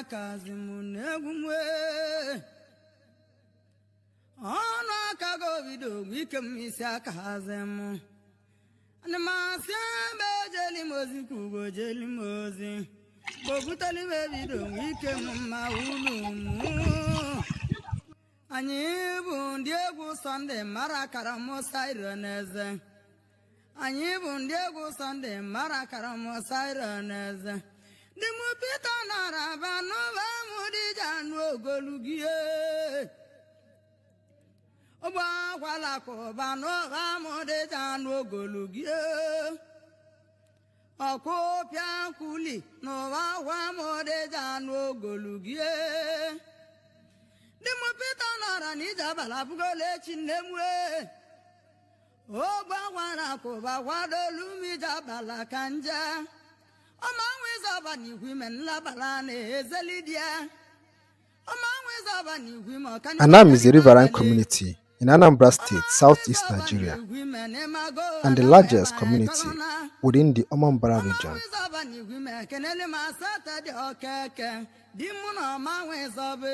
Aka zi m n'egwu m wee. Ọnụ aka gị obido ike m isi aka hazi m. Ana m asị ebe ejeli m ozi ka ugo jeli m ozi. Bobuteli m ebido ike m mma ulu m. Anyị bụ ndị egwu Sunday mara kara m sairo n'eze. Anyị bụ ndị egwu Sunday mara kara m sairo n'eze. Di m Peter nara aba n'ụba m dịja anụ ogolugie. Ụgbọ akwala kụba n'ụba m dịja anụ ogolugie. Ọkụpịa nkwuli n'ụwa gwa m dịja anụ ogolugie. Di m Peter nọrọ n'ije abalị abụgola echi nne m wee. Ogbe gwara kụba kwadolu m ije abalị ka nje. Ọma nwe ịzọba n'igwe ime nlabala na-ezeli di ya. Ọma nwe ịzọba n'igwe ime ọka. Anam is a riverine community in Anambra State, Southeast Nigeria, and the largest community within the Omambala region. Ịzọba n'igwe ime kenele m asatọ dị okeke di mụ na ọma nwe ịzọba.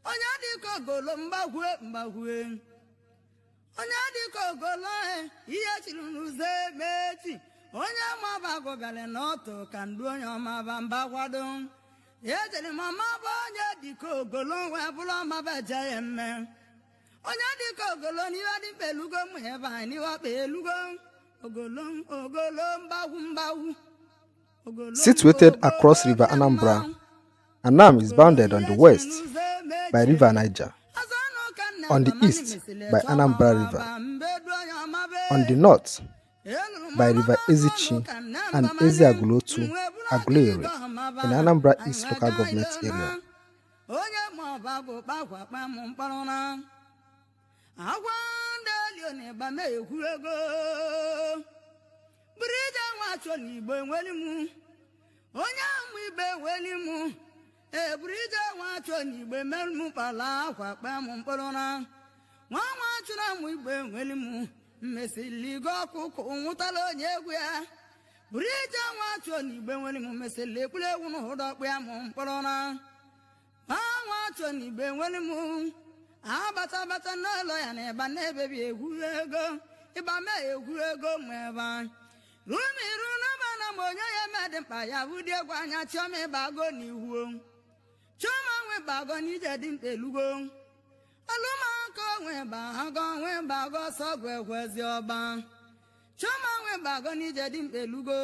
Onye dịka ogolo mgbakwue mgbakwue. Onye dịka ogolo ihe chiri n'ụzọ emechi. Onye maba gụbịara n'ọtụ ka ndu onye ọmaba mba kwado. Ejere m ọmaba onye dịka ogolo wee bụrụ ọmaba je ya mme. Onye dịka ogolo n'ihe dị mkpa elugo m ebe anyị n'ihe ọkpa elugo. Ogolo ogolo mgbagwu mgbagwu. Ogolo. Situated across River Anambra, Anam is bounded on the west by River Niger, on the east by Anambra River, on the north by River Ezichi and Eziagụlụotu Aguleri in Anambra East Local Government Area. Onye ma ọba bụ kpakwa kpa m mkpọrọ na agwa ndị elio na ịgba m ekwu ego buru ije nwa achọ n'igbo enweli m onye amụ igbe enweli m eburu ije nwa achọ n'igbo emelu m kpala akwa kpa m mkpọrọ na nwa nwa chụrụ amụ igbo enweli m mmesiligo ọkụkụ nwụtala onye egwu ya buru ije nwa achọ n'igbo enweli m mesịrị ekpuru egwu na ụdọkpụ ya m mkpọrọ na nwa nwa achọ n'igbo enweli m abacha abacha n'ụlọ ya na ịba na-ebebi egwu ego ịba mee egwu ego ma ebe anyị rumiru n'aba na m onye ya eme dị mkpa ya bụ dị egwu anya chiọma ịbago n'ihu chiọma nwe bago n'ije dị mkpa elugo alụmaka onwe bago nwe bago ọsọ gwu ekwezi ọba chiọma nwe bago n'ije dị mkpa elugo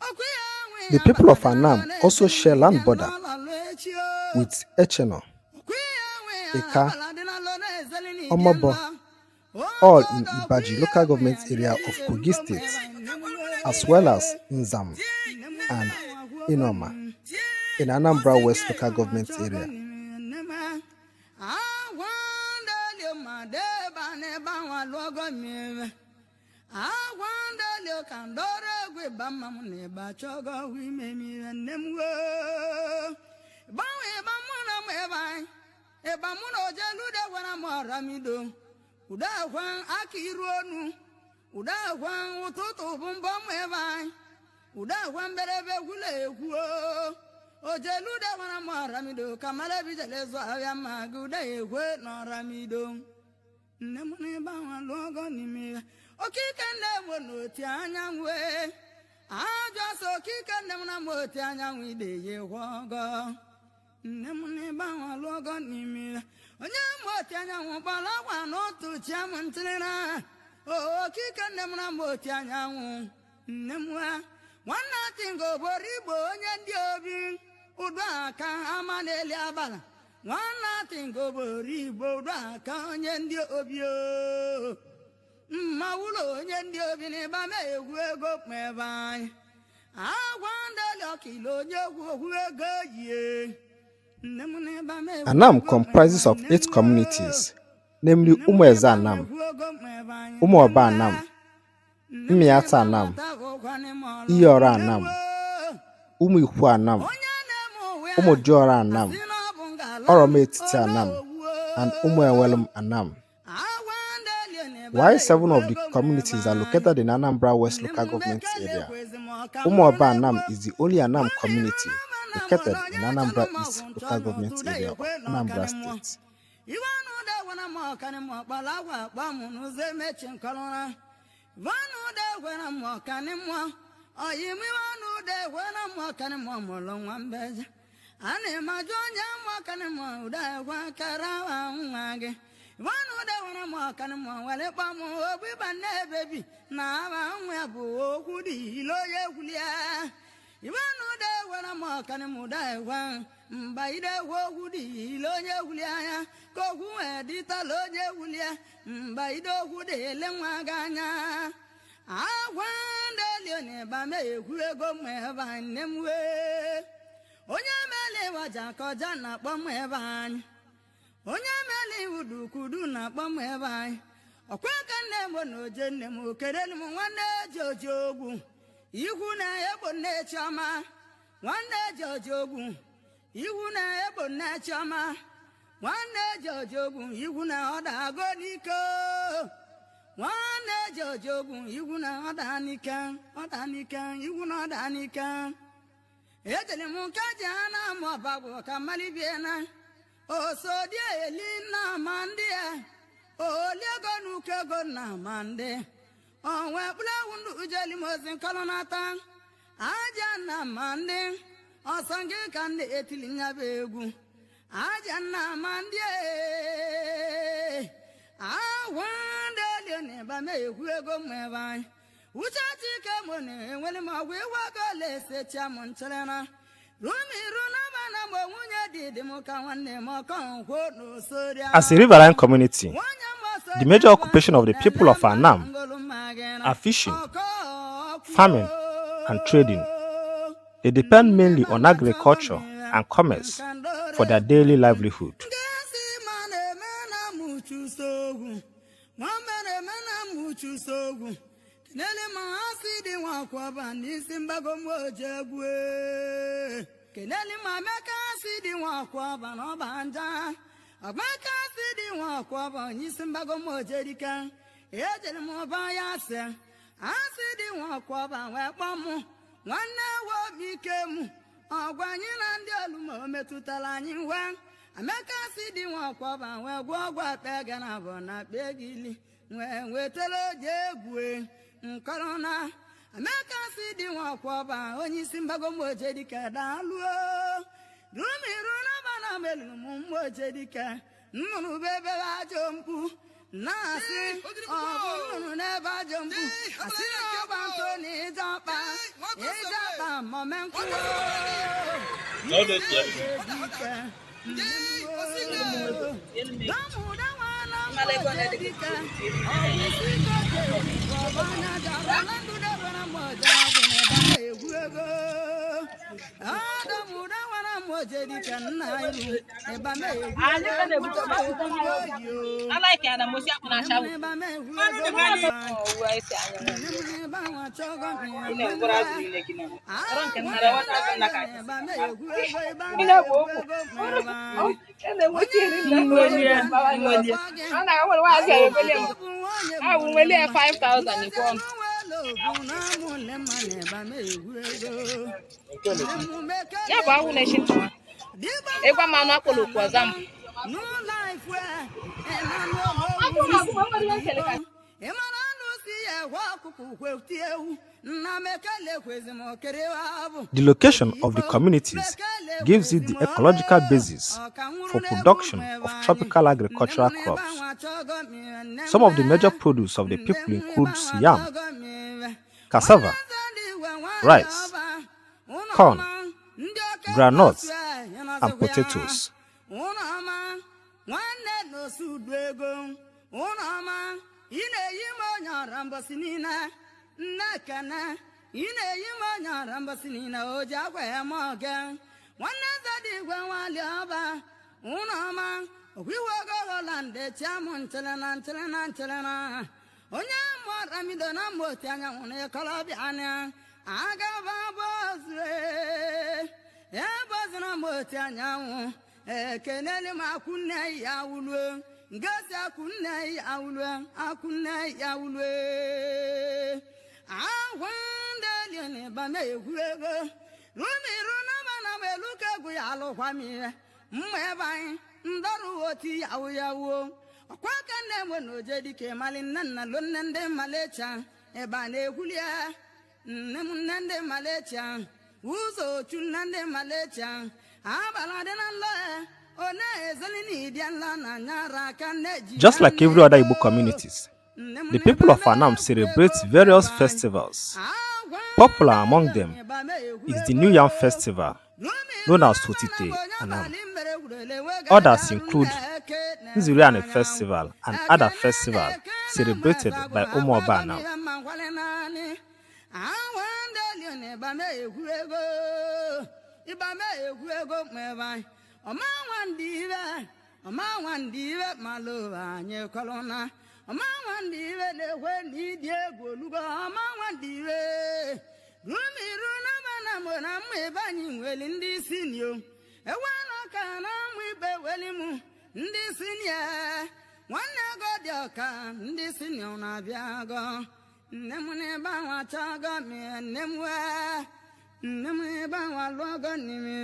okwu ya nwe. The people of Anam also share land border with Echeno, Ika, Omobo, all in Ibaji Local Government Area of Kogi State, as well as Nzam and Inoma in Anambra West Local Government Area. Agwa ka ndọrọ egwu ịba mma m na ịba chọgọ ime m ihe nne m wee gbanwe ịba mụ na m ebe anyị ịba mụ na ojelude gwara m ọramido udo akwa aka iru onu udo akwa ụtụtụ bụ mbọ m ebe anyị udo akwa mberebe gwula ekwu ojelude gwara m ọramido ka mara ebijele zụ ahịa ma gị udo ekwe na ọramido nne m na ịba nwa lụọ n'ime ya. Okike nne m n'oti anyanwụ ajọ sọ okike nne m na m oti anyanwụ ide ya ọgọ nne m na ịba nwa lụọ n'ime ya. Onye m oti anyanwụ gbara akwa n'otu chiam ntịrịra okike nne m na m oti anyanwụ nne m nwanne tingo boro igbo onye ndị obi udo aka ama n'eli abalị nwanne tingo boro igbo udo aka onye ndị obi o mma ụlọ onye ndị obi n'ịba ma egwu ego ebe anyị agwa ndị ọkilo onye egwu okwu ego yie nne m n'ịba ma egwu. Anam comprises of eight communities, namely Umueze Anam, Umuoba Anam, Mmiata Anam, Iyiora Anam, Umuikwu Anam, Umudiora Anam, Orometiti Anam, and Umuewelum Anam. While seven of the communities are located in Anambra West Local Government Area, Umuoba Anam is the only Anam community located in Anambra East Local Government Area of Anambra State. As a riverine community, the major occupation of the people of Anam are fishing, farming, and trading. They depend mainly on agriculture and commerce for their daily livelihood. The location of the communities gives it the ecological basis for production of tropical agricultural crops. Some of the major produce of the people includes yam, cassava, rice, corn, groundnuts, and potatoes. m elu ka egwu ya alụkwa m ihe mma ebe anyị ndọrụ oti yawu yawuo ọkwa ka nne m na oje dike mali nne nna lo nne ndị malecha ebe a na-ekwuli nne m nne ndị malecha ụzọ ochu nne ndị malecha abala dị na nlọ ọ na-ezeli n'ịdị nla na nyara aka nne ji. Just like every other Igbo communities, the people of Anam celebrate various festivals. Popular among them is the New Yam Festival, known as Otite Anam. Others include Nzuriani Festival and other festivals celebrated by Umuoba Anam. Ọma na-ekwe na ịdị egwu olugo ọma nwandị iwe rumiru na mana mụ na mma ebe anyị nweli ndị isi nio ewela ọka na mma ibe weli mụ ndị sinia nwanne ego dị ọka ndị sinia na-abịa go nne m n'ebe ahụ achọgo m nne m wee nne m n'ebe ahụ alụọgo n'ime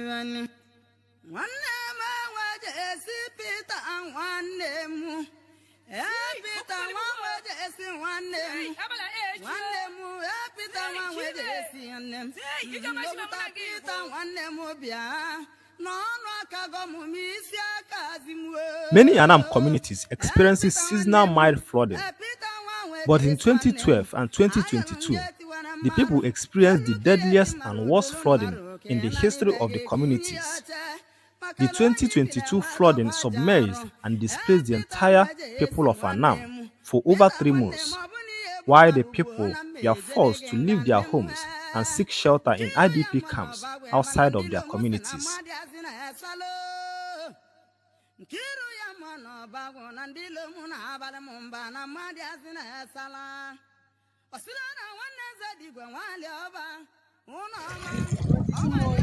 nwanne m eweje esi Pita nwanne m ee Pita nwa nweje esi nwanne m nwanne m ee Pita nwa nweje esi nwanne m nlọpụta Pita nwanne m bịa n'ọnụ aka gọmụ m isi aka zi m. Many Anam communities experience seasonal mild flooding, but in 2012 and 2022, the people experienced the deadliest and worst flooding in the history of the communities. The 2022 flooding submerged and displaced the entire people of Anam for over 3 months, while the people were forced to leave their homes and seek shelter in IDP camps outside of their communities. Nkiru ya ma na ọbagwụ na ndị ilo mụ na-abalị m mba na mmadụ asị na-esala ọsịla na nwanne eze dịgwe nwali ọba ụlọ ọma.